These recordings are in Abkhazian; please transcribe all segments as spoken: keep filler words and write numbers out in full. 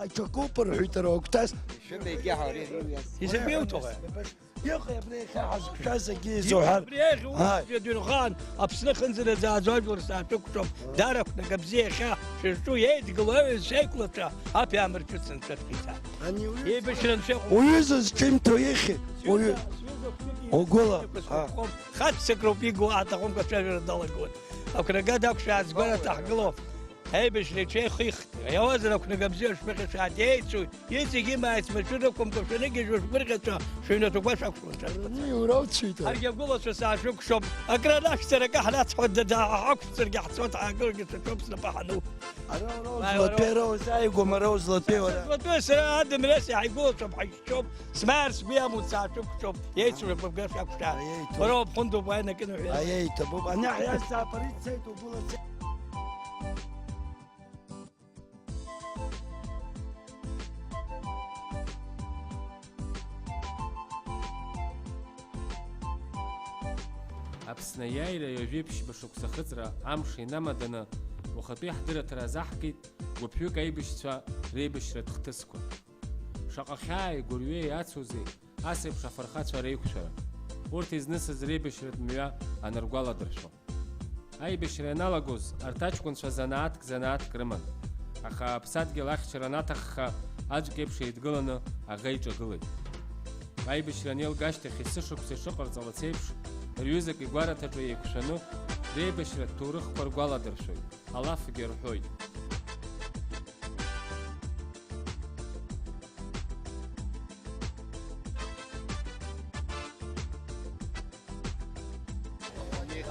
Аҽакуп рҳәеит, ара агәҭас. Ишәыда егьаҳәа ари иуиаз. Изакәи иуҭаху? Иҟои абри иахьа ҳазқәшәаз зегьы изоуҳәар? Абри иахь Ааи. Уи дырхан, Аԥсны хынӡанаӡа аӡәажәлар саашәықәшәом, дарахә нагабзиа иахьа шәызҿу иеидгыло аҩызцәа аиқәлацәа аԥ иаамырҿыцын цәырҵәица. Ани уҩыза Еибашьра анцәа иҟоуп. Уҩыза зҿимҭо ихьи? Уҩы-, Сҩыза, сҩыза, сҩыза, угәыла, сҩыза, а. Хаццакроуп игу, аҭахымкәа ацәажәара далагон. Ақәрага дақәшәаа згәара ҭаҳгыло. Аибашьра иҽеихихт, иауазар ақәнага бзиа шәԥыхьашәааит, еицу, иҵегь имааиц машәыр рықәымкәа шәанагьежьуа шәгәырӷьацәа шәыҩнаҭақәа шәақәшәон, ҿырԥыцәа. Ани ура уцәеит, ара? Ҳаргьы агәылацәа саашәықәшәоуп, акры анашәҵарак ҳнацҳауеит, дада, ҳақәҵаргьы ҳцоит, ҳаагыларгьы саҿоуп снапы ҳану. Ара ура Ааи, уара узлатәеи, ара узлатәеи, ара узлатәеи, уара. Сызлатәу сара Адамрес иааигәылацәоуп, ҳаишьцәоуп, смаарцгьы иамуит, саашәықәшәоуп, еицу рыгәыбӷа шәақәшәааит. Аиеи, иҭабуп. Уара уаԥхындоуп, уааины акы ныҳәа. Аиеи, иҭабуп. Ани ҳиазҵаап, ари дцеит, угәылацәа. Аԥсны аиааира ҩажәи ԥшьба шықәса ахыҵра амш инамаданы, уахатәи ҳдырраҭара азаҳгеит гәыԥҩык аибашьцәа реибашьратә хҭысқәа. Шаҟа хьааи гәырҩеи ацузеи ас еиԥш афырхацәа реиқәшәара, урҭ изнысыз реибашьратә мҩа аныргәаладыршәо. Аибашьра ианалагоз, арҭ аҷкәынцәа занааҭк-занааҭк рыман, аха аԥсадгьыл ахьчара анаҭахха, аӡәк еиԥш еидгыланы аӷа иҿагылеит. Аибашьра анеилга ашьҭахь, есышықәса ишыҟарҵалац еиԥш, рҩызак игәараҭаҿы еиқәшәаны, реибашьратә ҭоурыхқәа ргәаладыршәоит, алафгьы рҳәоит.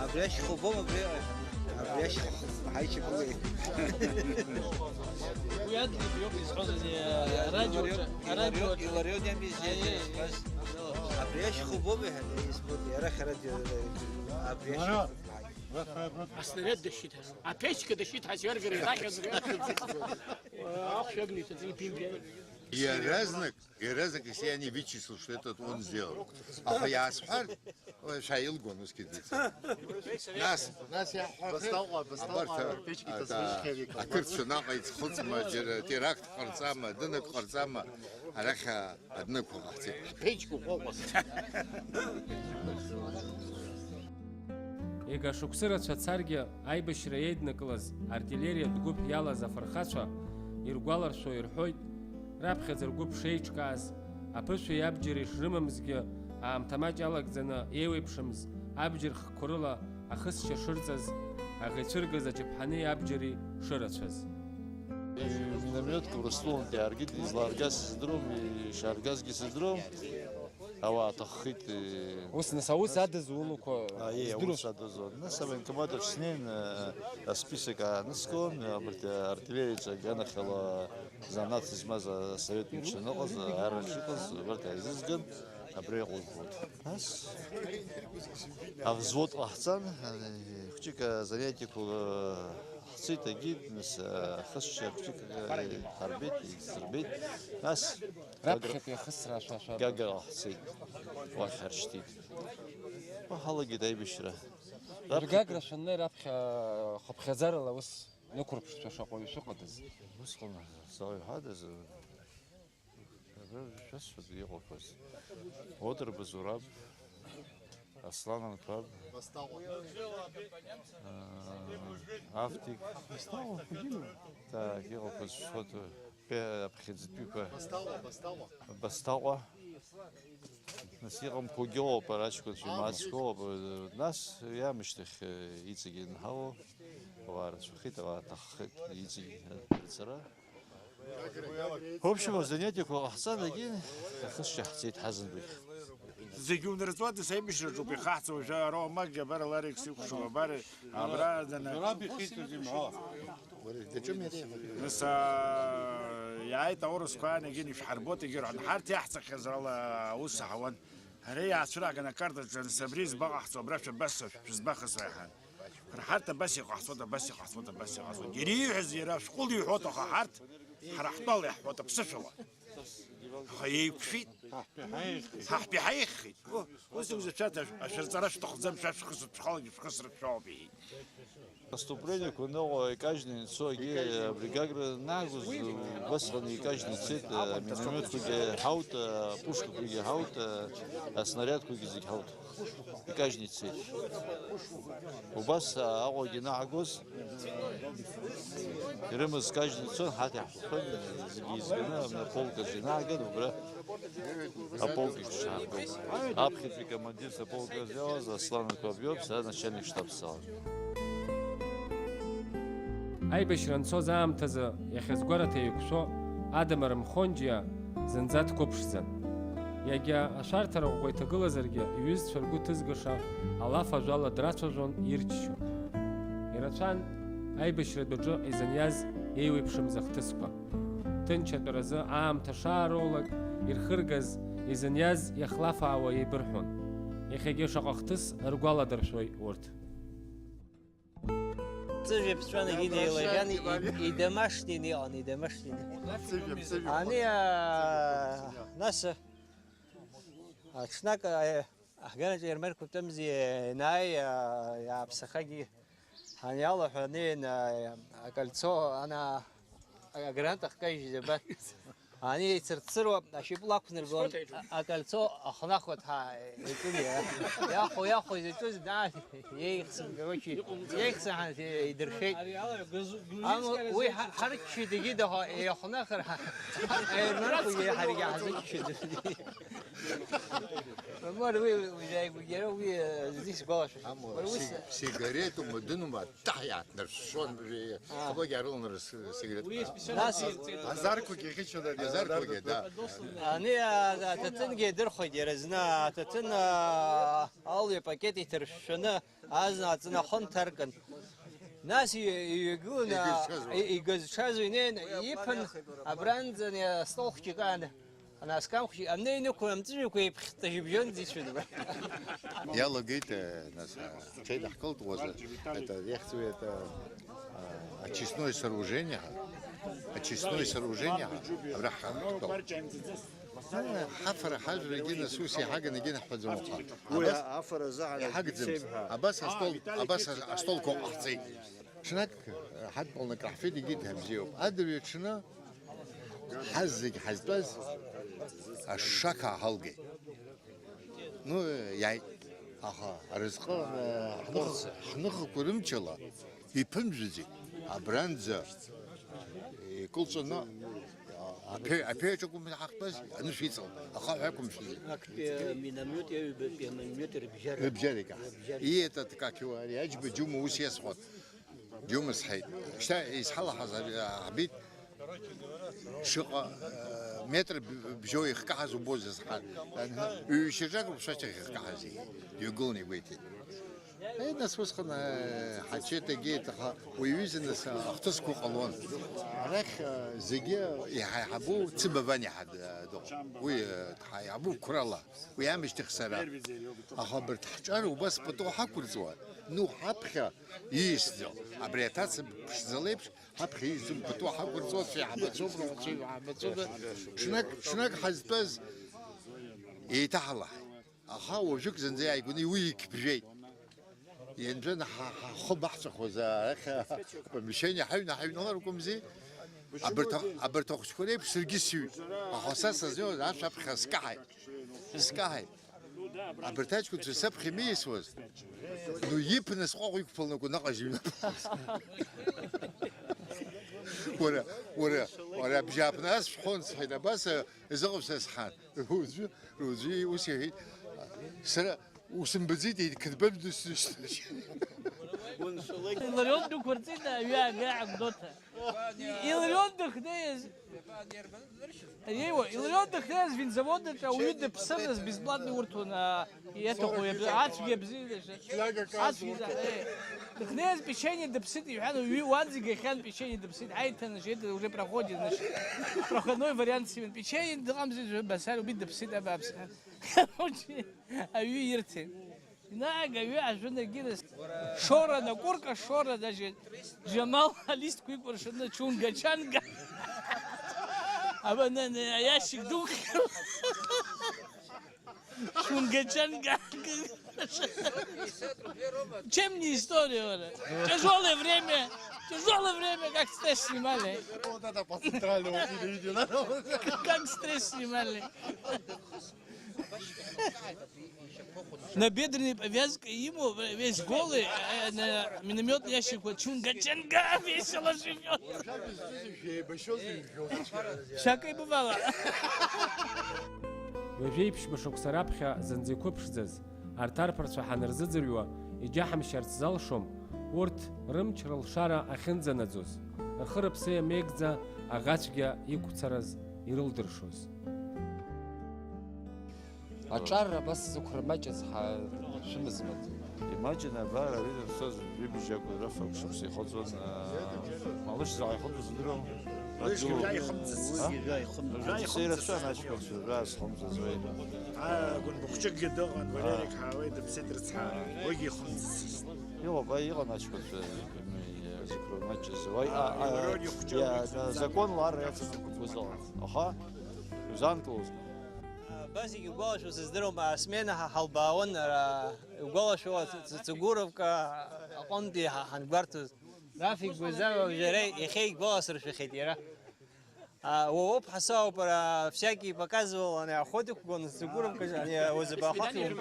Абри ашьхәа убом, абри, абри ашьхәа ҳаичагылеит. Уи адгьыл иоуп изҳәоз, арадиоҿы, Иларион, арадиоҿы. Иларион иами, Аиеи. Абри ашьхәа убом, иҳәан, избоит, арахь арадио, абри ашьхәа. Аснаряд дышьит, аԥечка дышьит ҳәа сҩаргара иҭахьан. Ахәшә агны иҭаҵаны иԥимгеит. Иаразнак, иаразнак, если я не вычислил, что это он сделал. Аха иаасҳәар, ой, шәааилгон усгьы дыцәа. Нас, Нас иаҳҳәахьеит, Басҭаҟәа, Басҭаҟәа, абарҭ, аԥечка а, иҭазмыжьхьеит. Ақырҭцәа наҟ иӡхыҵма, џьара теракт ҟарҵама, дынак ҟарҵама, арахь, а, Адәнықәа ҟаҳҵеит. Ҳԥеиџьгәа ҟәаҟәа. Егьа шықәсы рацәа царгьы, аибашьра еиднакылаз артиллериатә гәыԥ иалаз афырхацәа иргәаларшәо ирҳәоит, раԥхьаӡа ргәыԥ шеиҿкааз, аԥышәеи абџьари шрымамзгьы, аамҭа маҷ алагӡаны еиуеиԥшымз абџьар хкқәа рыла ахысшьа шырҵаз, аӷа ицәыргаз аҷаԥҳани абџьари шырацәаз. Минометқәа Урыстәылантә иааргеит, излааргаз сыздыруам, ишааргазгьы сыздыруам. Ауаа ҭаххит. Ус, нас, аус адыз улақәа Аиеи, здыруам. Аус адызу. Нас авоенкомат аҿы снеин, э, асписок ааныскылан, абарҭ артиллериаҿы аганахьала занааҭс змаз асовет мчы аныҟаз, араҿы иҟаз, убарҭ ааизызган, абра иҟоу взвод. Нас авзвод ҟаҳҵан, э, хәҷык азанятиақәа, э, Ҳцеит, егьит, нас, ахысшьа хәҷык ҳарбеит, егьсырбеит. Нас Раԥхьатәи ахысра ашәа-, ашәа-, Гагра ҳцеит, уахь ҳаршьҭит. Уа ҳалагеит аибашьра. Раԥхьатәи Гагра шәаннеи раԥхьа хыԥхьаӡарала ус нықәырԥшшәа шаҟаҩы шәыҟадаз? Усҟан зауҩ ҳадыз. Абра шәасҳәоит иҟақәаз. Одрба Зураб, Аслан Анқәаб, аа, Афтик. Так, иҟақәаз шәсҳәоит, пе-, аԥхьаӡатәиқәа. Басҭаҟәа, Басҭаҟәа. Басҭаҟәа. Нас иҟамкәагьы ыҟоуп, ара аҷкәынцәа имаҷӡоуп. Нас уи аамышьҭахь, э, иҵегь инҳалоу, ауаа рацәахеит, ауаа ҭаххеит, иҵегь адырҵара. В общем, азанятиақәа ҟаҳҵан, егьи ахысшьа ҳцеит ҳазынтәык. Зегьы унарҵуада, саибашьраҿоуп ихаҳҵо, уажәы ара уамак, абар Алекс иқәшоу, абар абра дана-, Зураб ихиҵоз имҳәо. Нас, а, иааит аурысқәа, егьи ишәҳарбоит, егьи рҳәан, ҳарҭ иаҳҵахьаз рыла аус аҳауан. Ара иаацәырааган акартаҿы, нас абри збаҟаҳҵо, абра шәабасо, шәызбахыз ҳәа иҳәан. Ҳара ҳарҭ абас иҟаҳҵоит, абас иҟаҳҵоит, абас иҟаҳҵоит. Иара ииҳәаз иара ашәҟәыла иҳәоит, аха ҳарҭ ҳара ҳтәала иаҳҳәоит аԥсышәала. Аха еиқәшәеит. Ҳаҳтәи ҳаиххеит. О, ус иузацәаҭа ашәырҵара шәҭахӡам, шәа шәхысыр, шәхалагьы шәхысыр шәоуп, иҳәеит. Наступлениеқәа ныҟәо икажьны ицо, егьи абри Гагра наагоз, убасҟан икажьны ицеит, аминометқәагьы ҳаут, апушкақәагьы ҳаут, аснариадқәагьы зегь ҳаут. Икажьны ицеит. Убас Аҟәагьы наҳагоз ирымаз кажьны ицон, ҳаҭ иаҳҭахын, зегьы еизганы, абна полк аҿы инааган, убра аполк иҿы ҳаргон. Аԥхьатәи командирс аполк азы иауаз Аслан Қәабиоуп, сара начальник штабс салан. Аибашьра анцоз аамҭазы иахьазгәараҭа еиқәшәо Адамыр Мхонџьиа зынӡа дқәыԥшӡан. Иагьа ашәарҭара ӷәӷәа иҭагылазаргьы, иҩызцәа ргәы ҭызгаша алаф ажәала драцәажәон, ирччон. Ирацәан аибашьратә аҿы изыниаз еиуеиԥшымыз ахҭысқәа. Ҭынч атәаразы аамҭа шаароулак ирхыргаз, изыниаз иахлафаауа еибырҳәон. Иахьагьы шаҟа хҭыс ргәаладыршәои урҭ? Ҵыжәа ԥҵәанагьы инеилаган, и-, идомашнины иҟан, идомашнины. Ани, а, нас, а, ҽнак, а, аҳгараҿы ермерқәа тәымзи, енааи, а, иааԥсахагьы ҳаниалаҳәа, анеин, а, акольцо, ана, агрант ахкажьыз абар. Ани еицырцыруа ашьапыла ақәнаргон, а-, акольцо ахнахуеит ҳәа итәын иара. Иахо, иахо изаҿыз, да, еихсны, короче, еихсны ҳәа идыршеит. Ам, уи ҳа-, ҳарччеит егьи даха, еихнахыр ҳа-, аерманқәа иеиҳаргьы ҳазыччеит. Мамар уи, уи иара уи, э, зны исгәалашәахьан. Амала, уи си-, сигарету мадынума, аттаҳ иааҭнаршшон, уи, аа, хабагь аарылнарс сигарет. Уи специально. Нас, азарқәагьы ихьыччон ари, азарқәагьы, да. Ани, а, аҭаҭынгьы идырхәеит иара зны, аҭаҭын, а, алҩа пакет иҭаршәшәаны, азна аҵнахон ҭаркын. Нас и-, иҩагыланы, игазҽазуа. И-, игазҽазуа инеин, иԥын, абранӡа ани астол хәҷык аан. Ана аскамхәшьи, амнеи нықәу амҵәыжәҩақәа еиԥхьытта жьыбжьонӡа ицәеит. Иалагеит, э, нас, а, ҽеидаҳкылт уазы, это, иахьӡу это, а, очистное сооружение, очистное сооружение, абра ҳа-, ҳтәоуп. Э, ҳафара ҳажәра егьи нас ус иҳаганы егьи наҳфаӡом уаха. Уи абас афара азы ҳара иҳагӡамызт. Абас астол, абас астолқәа ҟаҳҵеит. Ҽнак, э, ҳадтәаланы акраҳфеит, егьи дҳабзиоуп. Адырҩаҽны ҳаззегь ҳазтәаз ашшақаа ҳалгеит. Ну, э, иааит. Аха аразҟы, э, ҳных-, ҳныхақәа рымчала иԥымжәаӡеит. Абранӡа икылҵәаны, а, аԥе-, аԥеиаҿ акәым ҳахьтәаз, анышә иҵалт, ахаҳә ақәымшәаӡеит. Актәи аминомиот, аҩбатәи аминомиот рыбжьара. Рыбжьара икаҳаз. Рыбжьара. Ииеит аҭакақьуа, ари аџьба џьума ус иасуан. Џьума сҳәеит. Шьҭа исҳалаҳаз ари, а, ҳбеит, шаҟа, а, метр б-, бжьо ихкаҳаз убозар сҳәан. Ҩ-шьаҿак рыԥшашьҭахь ихкаҳаз иҳәеит. Дҩагыланы игәеиҭеит. Е, нас усҟан, а, ҳачеҭ агеит, аха уи аҩыза нас, а, ахҭысқәа ҟалон. Арахь, а, зегьы иҳаиҳабу Цыба Ваниа ҳа д-, дыҟоуп. Уи, а, дҳаиҳабуп қәрала. Уи амышьҭахь сара. Аха абарҭ ҳҿар убас пату ҳақәырҵуа, ну, ҳаԥхьа ииасӡо, абри аҭаца ԥшӡа леиԥш, ҳаԥхьа ииасӡом, пату ҳақәырҵуа, цәеи ҳабацәоуп, рацәеи ҳабацәоуп, ҽнак, ҽнак ҳазтәаз еиҭаҳалаҳаит. Аха уажәык зынӡа иааигәаны уи иқьбжәеит. Ианжәан ҳа-, ҳа-, ҳхы баҳҵәахуаз, арахь, помещение ҳаҩны ҳаҩналар акәымзи, абарҭ а-, абарҭ ахәыҷқәа реиԥш саргьы сыҩт. Аха са сазнеиуаз ашә аԥхьа скаҳаит. Скаҳаит. Абарҭ аҷкәынцәа саԥхьа имеисуаз, ну, иԥны сҟәаҟә иқәԥаланы акәын аҟажьҩы. Уара, уара, уара абжьааԥны ас шәҳәон, сҳәеит, абас, а, изыҟоу сасҳан. Уаҵәы, уаҵәы ус иҳәеит, сара усымбаӡеит, еидкырбан дысышьҭ. Иларион дықәырҵеит аҩы ага Ҳамдоҭа. Иларион дыхнеиз. Аиеиуа, Иларион дыхнеиз винзавод аҿы ауаҩы дыԥсырыз бесплатно урҭон, а, иаҭаху иабз-, ацәгьа бзиа, ацәгьа, э, дыхнеиз печенье дыԥсит иҳәан, уаҩы уанӡа игахьан печенье дыԥсит, ҳаиҭанашьеит, уже проходит, значит, проходной вариант сыман. Печенье дыҟамзи, Басар убит дыԥсит, абааԥс. Короче, аҩы ирҭеит. Инаг аҩы ажәынагьы рыс-, Шора, накурка Шора, даже Џьамал алистқәа икәыршаны чунга-чанга. Абанан, аиашик духьыр. Чунга-чанга. Чем не история, уара? Тяжёлое время. Тяжёлое время, как стресс снимали. Вот это по центральному телевидению надо. Как стресс снимали. Набедренный повязка ему, весь голый, э, на миномётный ящик, вот, чунга-чанга, весело живёт. Всякое бывало. Ҩажәеиԥшьба шықәса раԥхьа зынӡа иқәыԥшӡаз, арҭ арԥарцәа ҳанырзыӡырҩуа, иџьаҳамшьарц залшом, урҭ рымч-рылшара ахьынӡанаӡоз, рхы-рыԥсы иамеигӡа аӷацәгьа иқәцараз ирылдыршоз. Аҿар абас зықәра маҷыз ҳа-, шәымазма? Имаҷын, абар, ари данцоз, жәибжь акәын, рыфа шықәса ихыҵуан, аа, Малышь заҟа ихыҵуаз здыруам. Уигьы жәа ихымҵыц. А? Уигьы жәа ихымҵыц. Жәа ихымҵыц. Сеирацәан аҷкәынцәа, жәа зхымҵыз уи. Аа, гәынбыхәҷыкгьы дыҟан, Валерик ҳәа уи дыԥсит рыцҳа. Уигьы ихымҵыцызт. Иҟоуп, аи, иҟан аҷкәынцәа, зықәра маҷыз. Уаҩ, а, а, Лерони хәҷы иа, уи закон лара иацыз узыҟан. Аха, узанкылозма? Абас егьи угәалашәо сыздыруам, асмена ҳа ҳалбаауан, ара, иугәалашәо, Ц-, Ц-, Цыгуровка аҟынтәи ҳа ҳангәарҭоз. Рафик Гәазава, жара иахьа игәаласыршәахьеит иара. А, уоуп ҳасауп, ара, всякий показывал, ани, охотник, он, Цыгуровка, ани, узабахахи,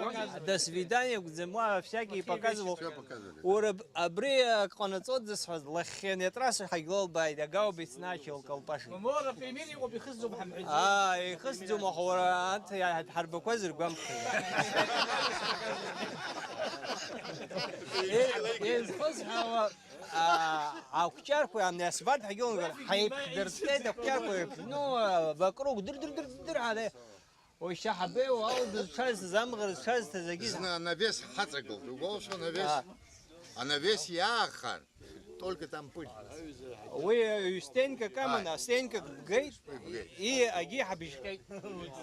до свидания, Гудземуа, всякий показывал. Всё показывали, да. Уара, аб-, абри, а, ҟанаҵоит зысҳәаз, лахьхьи, ани атрасса ҳагьлалбааит, агаубиц начал колпаши. Мамора, пельмени иҟоуп, ихысӡом ҳамҳәаӡеит. Аа, ихысӡом, аха уара анҭ иа-, ҳарбақәа зыргәамԥхеит. Е-, изхысҳәаауа, аа, ақәҷарқәа, ани асбарҭ ҳагьоунгар, ҳаиԥхьдыртәеит ақәҷарқәа еиԥш. Ну, вокруг дыр-дыр-дыр-дыр ҳәа. Уи шьаҳабеи уал дызҽазҭаз, амӷра зҽазҭаз агьи. Зны анавес ҳаҵагылт, угәалашәо анавес? А. Анавес иаахан, только там пыль. Уи, э, стенка камана, а, стенка геит, и агьи ҳабжьҟьеит.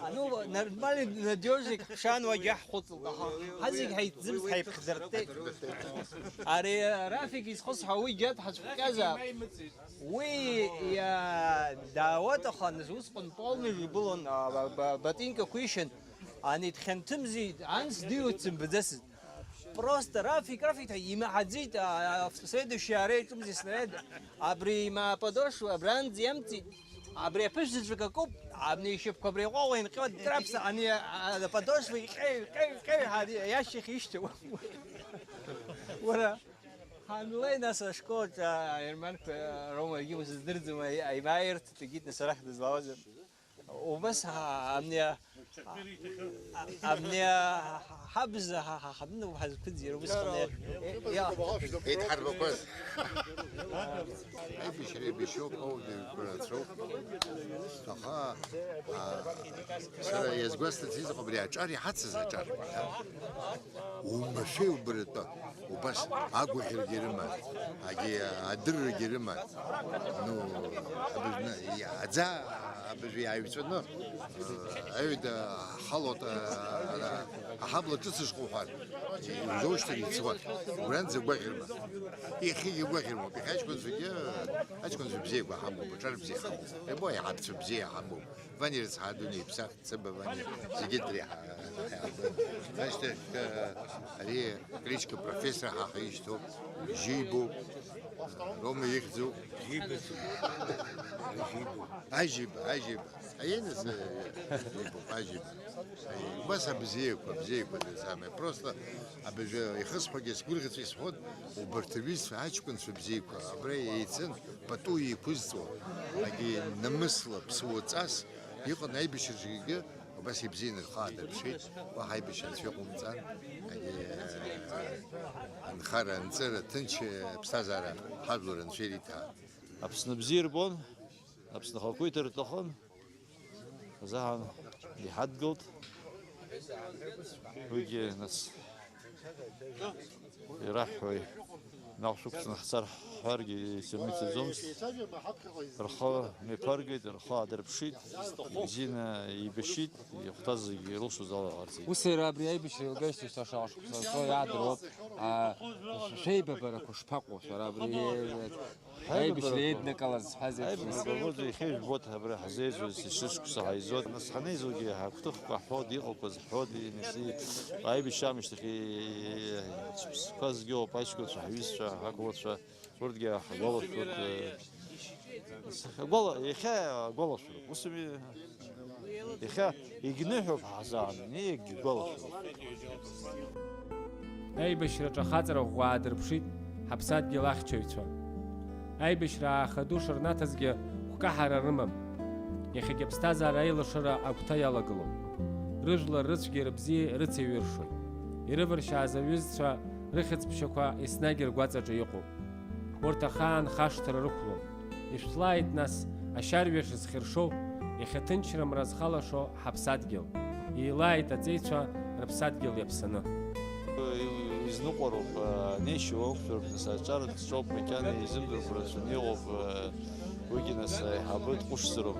А, ну, нормальный, надёжный капшан уагьаҳхәыцлт, аха ҳазегь ҳаицӡымц ҳаиԥхьдыртәеит. Ари, э, Рафик изхысҳәа уи џьаҭ ҳацәхҟьазаап. Уи иа-, даауеит, аха нас усҟан полный ибылон, а, ба-, ба-, ботинкақәа ишьан, ани дхьанҭымзи, анс диуеит сымбаӡацызт. Просто Рафик, Рафик ҳәа имаҳаӡеит, а, а, следующий ара иҿымзи снаряд, абри има подошва, абранӡа иамҵит, абри аԥышә заҵәык акоуп, абни ишьапқәа абри иҟәаҟәа инҟьо драԥса, ани, а, а, подошва иҟьеҩ, ҟьеҩ, ҟьеҩ ҳәа ари иашьахь ишьҭоу. Уара, Ҳанлеи, нас, ашколаҿ, а, аерманқәа, а, роума, егьи усыздырӡом, аи-, аимааиртә, егьит, нас, арахь дызлаауазар. Убас, а, амни, а, а, амни, а, ҳабз, ҳа, ҳа, ҳабны ҳазқәыӡыр, убасҟан, е, е, иа. Еидҳарбақәаз. Аибашьра еибашьроуп, аудиоқәа рацәоуп. Аха, а, сара иазгәасҭарц изыҟоу абри аҿар иҳацыз аҿар. Умашәеи убаратәы. Убас агәаҳәарагьы рыман, агьи адыррагьы рыман. Ну, абыржәны, иа-, аӡа абыржәы иааҩцәаны, э, аҩада ҳалоит, э, ара, аҳабла ҿыц ышҟоу ҳәа, иузоушьҭыр ицуан. Убранӡа гәаӷьырма. Иахьагьы гәаӷьырмоуп, иахьа аҷкәынцәагьы, аҷкәынцәа бзиақәа ҳамоуп, аҿар бзиа ҳамоуп. Ибо, аиҳабацәа бзиа ҳамоуп. Ваниа рыцҳа, адунеи иԥсахт, Цыба Ваниа, зегьы дреиҳа-, ҳаиҳабын. Ашьҭахь, э, ари кличка профессор ҳәа ҳишьҭоуп, Жьибоуп. Рома ихьӡуп. Жьиба. Жьиба. Ажьиба, Ажьиба. Аиныс, э, Жьибоуп, Ажьиба. Э, убас абзиақәа, абзиақәа дырзамеи. Просто абыржәы ихысҳәогьы сгәырӷьаҵәа исҳәон, убарҭ рҩызцәа аҷкәынцәа бзиақәа абра еицын, пату еиқәызҵо, агьи намысла, ԥсуаҵас, иҟан аибашьраҿгьы, убас ибзианы рхы аадырԥшит, уаҳа аибашьра анцәа иҟоумҵан, агьи, э, анхара, анҵыра, ҭынч, э, ԥсҭазаара ҳажәлар анцәа ириҭаа. Аԥсны бзиа ирбон, Аԥсны ахақәиҭра рҭахын, азаҳан иҳадгылт. Уигьы, нас, ираҳҳәои, наҟ шәықәҵны ҳцар ҳҳәаргьы ицаны ицаӡомызт. Рхы мҩаԥыргеит, рхы аадырԥшит, ибзианы еибашьит, ихәҭаз зегьы ирылшоз ала ҟарҵеит. Ус иара абри аибашьра еилгашьҭеижьҭеи шаҟа шықәса анцо иаадыруоуп, а, шәеибабарақәа шԥаҟоу, шәара абри Аибашьра еиднакылаз ҳәа зеиԥшраз. Аибашьра бабоӡа иахьа ижәбоит абра ҳзеизуз, шықәса ҳаизоит. Нас ҳанеизугьы ҳагәҭыхқәа ҳҳәоит, иҟақәаз ҳҳәоит, нас аибашьра аамышьҭахь иԥсқәа зегьы ыҟоуп, аҷкәынцәа, ҳҩызцәа, ҳақәлацәа, урҭгьы ҳгәалашәоит. Агәала-, иахьа агәалашәароуп. Ус ами. Иахьа егьныҳәоуп ҳзааны, егьгәалашәароуп. Аибашьраҿы ахаҵара ӷәӷәа аадырԥшит ҳаԥсадгьыл ахьчаҩцәа. Аибашьра ааха ду шырнаҭазгьы хәкаҳара рымам. Иахьагьы аԥсҭазаара аилашыра агәҭа иалагылоуп. Рыжәлар рыцәгьеи рыбзиеи рыцеиҩыршоит. Ирываршьааз рҩызцәа рыхьӡ-ԥшьақәа еснагь ргәаҵаҿы иҟоуп. Урҭ ахаан хашҭра рықәлом. Ишәҭлааит, нас, ашьарҩаш зхьыршоу, иахьа ҭынчра мра зхалашо ҳаԥсадгьыл. Еилааит аҵеицәа рыԥсадгьыл иаԥсаны. Изныҟәароуп, анеишьа уақәшәароуп, нас аҿар ҿоуп, макьана изымдыркәа рацәаны иҟоуп, уигьы, нас, аиҳабы дҟәышзароуп,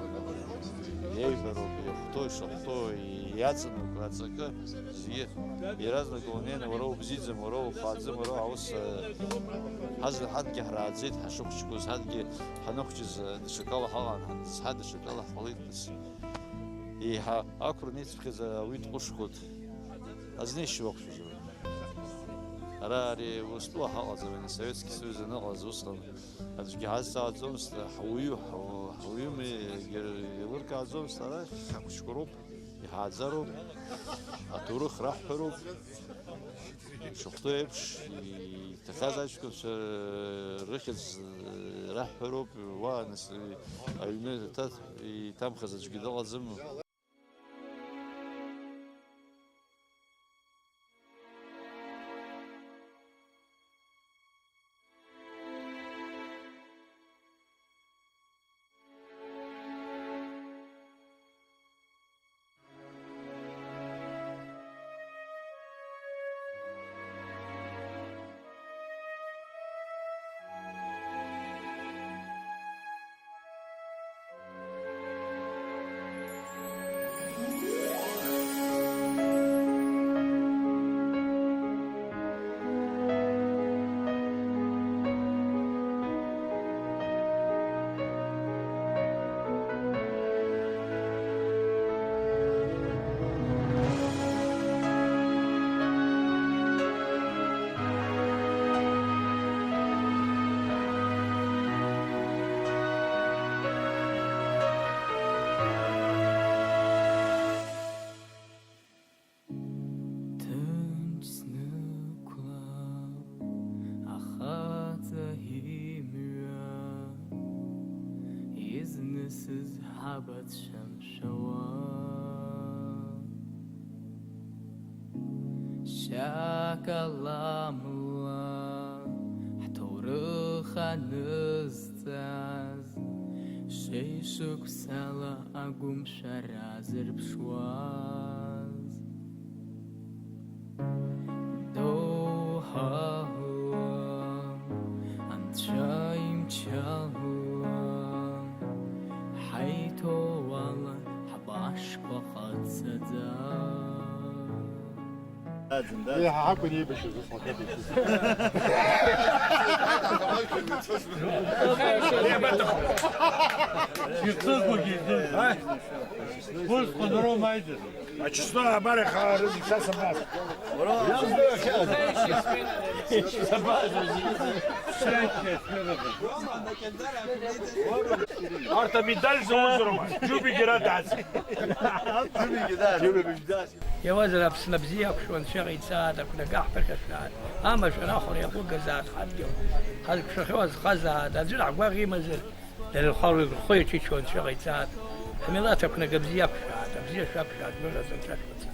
иеиҳәароуп, иахәҭоу, ишахәҭоу, иаҵанакуа аҵакы. Зегьы иаразнак унеины, уара убзиаӡам, уара уфааӡам, уара аус, э, ҳазын ҳадгьы ҳрааӡеит, ҳашыхәҷқәаз ҳадгьы ҳаныхәҷыз, э, даҽакала ҳаҟан, ҳанызҳа даҽакала ҳҟалеит, нас. Еиҳа ақәра неицыԥхьаӡа ауаҩы дҟәышхоит. Азнеишьа уақәшәозар. Ара ари Урыстәыла ҳаҟаӡам, ани Советски Союз аныҟаз усҟан аӡәгьы ҳазҵааӡомызт, ҳауаҩу, ҳау-, ҳауаҩуми, егьыр еилыркааӡомызт, ара ҳахәыҷқәа роуп. Иҳааӡароуп, аҭоурых раҳҳәароуп, ишахәҭоу еиԥш, иҭахаз аҷкәынцәа рыхьӡ раҳҳәароуп, уа, нас, аҩны ҭа-, иҭамхаз аӡәгьы дыҟаӡам. Ҭынч снықәлап ахаҵа имҩа, изнысыз ҳабацәа мшәауа. Шьакаламла ҳҭоурых анызҵаз, шеишықәсала агәымшәара зырԥшуаз. Доуҳала, анцәа имчала, ҳаиҭоуала ҳбашқәа ҟаҵаӡа. Еиҳа ҳакәын еибашьыз усҟан. Ирцызгьы, ус ҟанароу маиӡаз. Ачысто абар иахьа рызегь са сабас. Арҭ амедаль зауз роума? Џьубигьы радац. Џьубигьы дац. Иауазар Аԥсны абзиа иақәшәо Анцәа иҟаиҵааит, ақәнага ҳԥыхьашәааит, амашәыр ахәра иаҟәыгазааит ҳадгьыл, ҳазқәшәахьоу азхазааит, аӡәыр ҳгәаӷ имазар, дара рхала рхы иаҿичуа Анцәа иҟаиҵааит, ҳмилаҭ ақәнага бзиа иақәшәааит, абзиа шәақәшәааит, гәырӷьаҵәа Анцәа шәмыцхрааит.